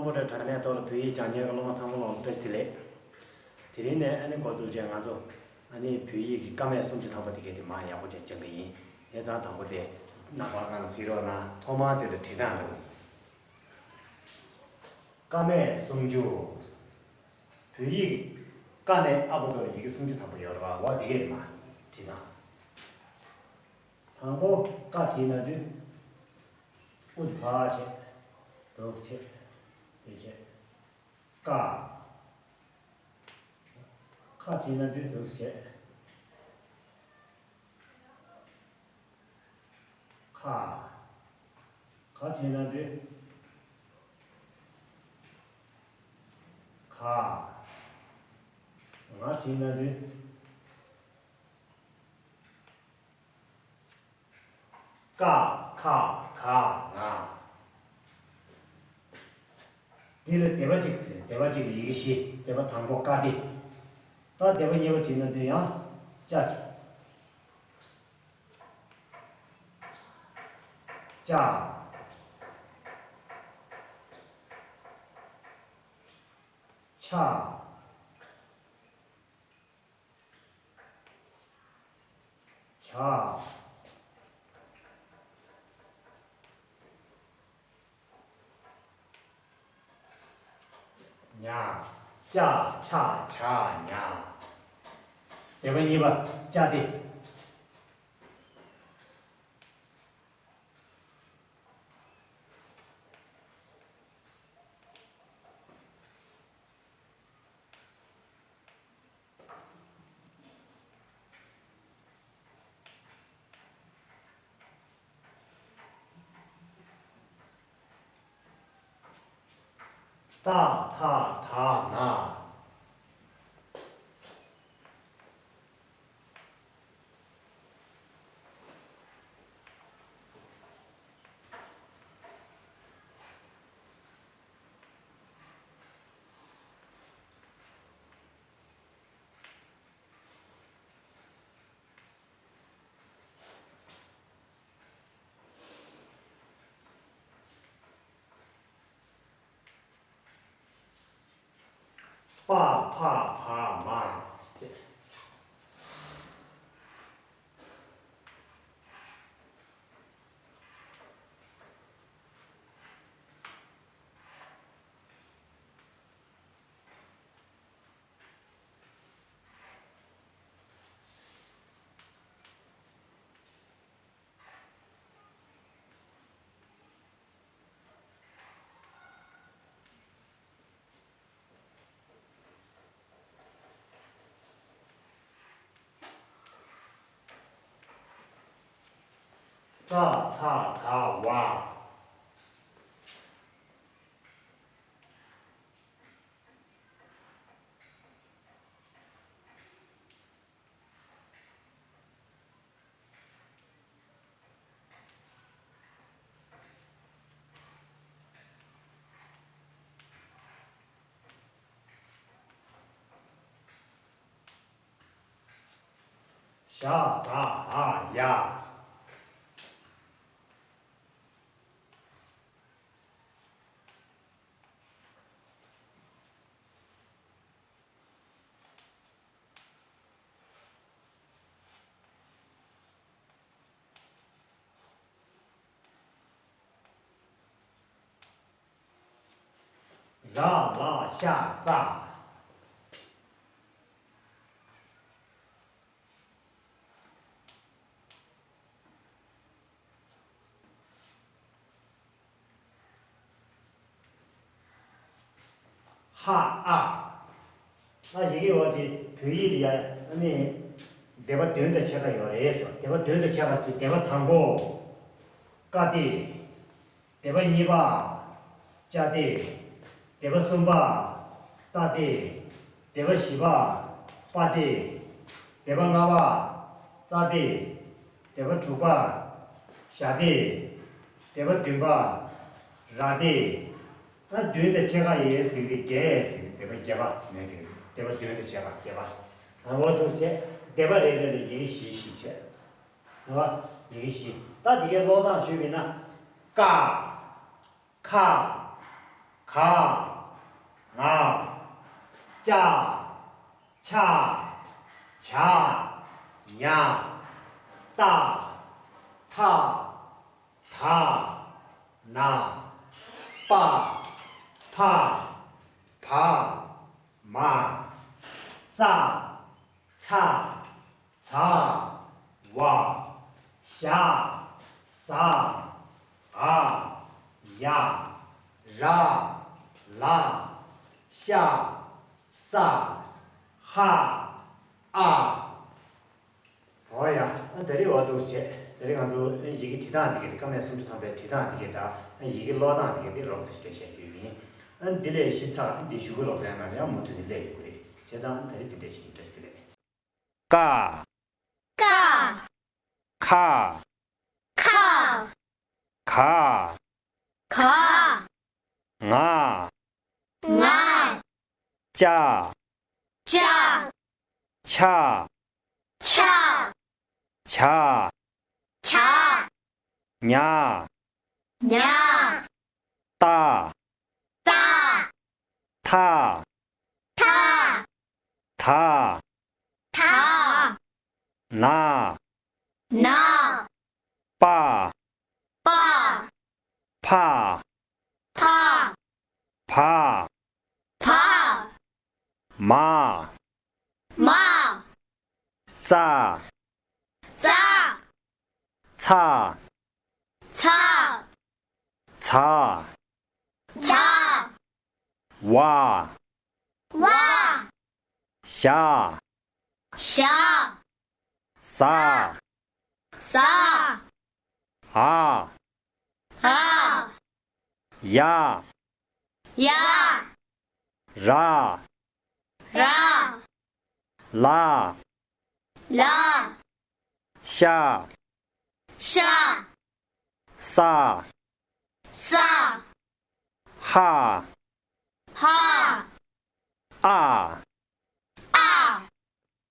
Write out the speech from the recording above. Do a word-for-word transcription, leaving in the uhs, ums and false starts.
ཁོང་ར་དྲ་གནས་ཐོག་ལ་བོད་ཡིག་སྦྱང་མཁན་གྱི་སློབ་མ་ཚང་མ་ལ་བཀྲ་ཤིས་བདེ་ལེགས། དེ་རིང་ནས་ཨ་ནི་འགོ་འཛུགས་བྱས་ང་ཚོ་ཨ་ནི་བོད་ཡིག་གི་ཀ་མད་སུམ་ཅུ་ཐམ་པ་དེ་གའི་དེ་མར་ཡག་པོ་བྱས་སྦྱང་གི་ཡིན། ཡ་ཙང་དང་པོ་དེ་རྣམ་པ་སྒང་ལ་གཟིགས་རོགས་གནང་། ཐོག་མར་དེ་ལ་བྲིས་སྟངས་ལ། ཀ་མད་སུམ་ཅུ། བོད་ཡིག་ཀ་ནས་ཨ་བར་དུ་ལ་ཡི་གེ་སུམ་ཅུ་ཐམ་པ་ཡོད་རེད་བ། འོ་དེ་གའི་དེ་མར་བྲིས་སྟངས། དང་པོ་ཀ་བྲིས་ན་དུས། དབུ་དེ་ཕར་བྱས། འདུག་བྱས། འདི་བྱས། ཀ། ཁ་བྲིས་ན་དུས་འདུག་བྱས། ཁ། ག་བྲིས་ན་དུས། ག། ང་བྲིས་ན་དུས། ཀ་ཁ་ག་ང་། འདི་ལ་སྡེ་པ་གཅིག་ཟེར། སྡེ་པ་གཅིག་ལ་ཡི་གེ་བཞི། སྡེ་པ་དང་པོ་ཀ་སྟེ། ད་སྡེ་པ་གཉིས་པ་བྲིས་ན་དུས་ཡང་ཅ་དེ། ཅ། ཆ། ཆ། ཉ། ཅ་ཆ་ཆ་ཉ། སྡེ་པ་གཉིས་པ་ཅ་སྟེ། ཏ་ཐ་ད་ན། པ་ཕ་བ་མ། ཙ་ཚ་ཛ་ཝ། ཞ་ཟ་འ་ཡ། ར་ལ་ཤ་ཟ། ཧ་ཨ། ཨ་ཡི་གེ་འོ་དེ་བོད་ཡིག་ལ་ཡ་ཨ་ནི་སྡེ་པ་བདུན་དང་ཕྱེད་ཀ་ཡོད་རེད་ཟེར། སྡེ་པ་བདུན་དང་ཕྱེད་ཀ་དེ་སྡེ་པ་དང་པོ་ཀ་སྟེ། སྡེ་པ་གཉིས་པ་ཅ་སྟེ། སྡེ་པ་གསུམ་པ་ཏ་སྟེ། སྡེ་པ་བཞི་པ་པ་སྟེ། སྡེ་པ་ལྔ་པ་ཙ་སྟེ། སྡེ་པ་དྲུག་པ་ཞ་སྟེ། སྡེ་པ་བདུན་པ་ར་སྟེ། ཨ་བདུན་དང་ཕྱེད་ཀ་ཡས་ཟིན་གྱི་བརྒྱད་ཟིན་གྱི་སྡེ་པ་བརྒྱད་པ་ནས་དེ་སྡེ་པ་བདུན་དང་ཕྱེད་ཀ་བརྒྱད་པ། ཨ་འོ་འདུག་བྱས་སྡེ་པ་རེ་རེ་ལ་ཡི་གེ་བཞི་བཞི་བྱས། རེད་བ། ཡི་གེ་བཞི། ད་དེ་གའི་ཀློག་སྟངས་ཞུས་པ་ཡིན་ན། ཀ་ཁ། ག་ང་། ཅ་ཆ་ཇ་ཉ། ཏ་ཐ་ད་ན། པ་ཕ་བ་མ། ཙ་ཚ་ཛ་ཝ། ཞ་ཟ་འ་ཡ། ར་ལ་ཤ་ས་ཧ་ཨ། འོ་ཡ། ཨ་ད་རེས་འོ་འདུག་བྱས། ད་རེས་ང་ཚོ་ཡི་གེ་བྲིས་སྟངས་འདི་ག་དེ། ཀ་མད་སུམ་ཅུ་ཐམ་པའི་བྲིས་སྟངས་འདི་ག་དང་ཡི་གེ་ཀློག་སྟངས་འདི་ག་དེ་རོབ་ཙམ་ཞིག་འགྲེལ་བཤད་རྒྱུ་ཡིན། ཨ་འདི་ལས་ཞིབ་ཚགས་འདི་གཞུག་གུ་སློབ་ཚན་ནང་ལ་ཡང་མུ་མཐུད་ནས་སླེབས་ཡོང་གི་རེད། བྱས་ཙང་ད་རེས་འདི་འདྲ་ཞིག་ཡིན། བཀྲ་ཤིས་བདེ་ལེགས། ཀ་ཀ་ཁ་ཁ་ཁ་ཁ་ཁ་ང་ང་། ཅ་ཅ་ཆ་ཆ་ཇ་ཇ་ཉ་ཉ་ཏ་ཏ་ཐ་ཐ་ཐ་ཐ་ན་ན་པ་པ་ཕ་ཕ་ཕ་ཕ་མ་མ་ཙ་ཙ་ཚ་ཚ་ཛ་ཛ་ཝ་ཝ་ཞ་ཞ་ཟ་ཟ་འ་འ་ཡ་ཡ་ར་ར་ལ་ལ་ཤ་ཤ་ས་ས་ཧ་ཧ་ཨ་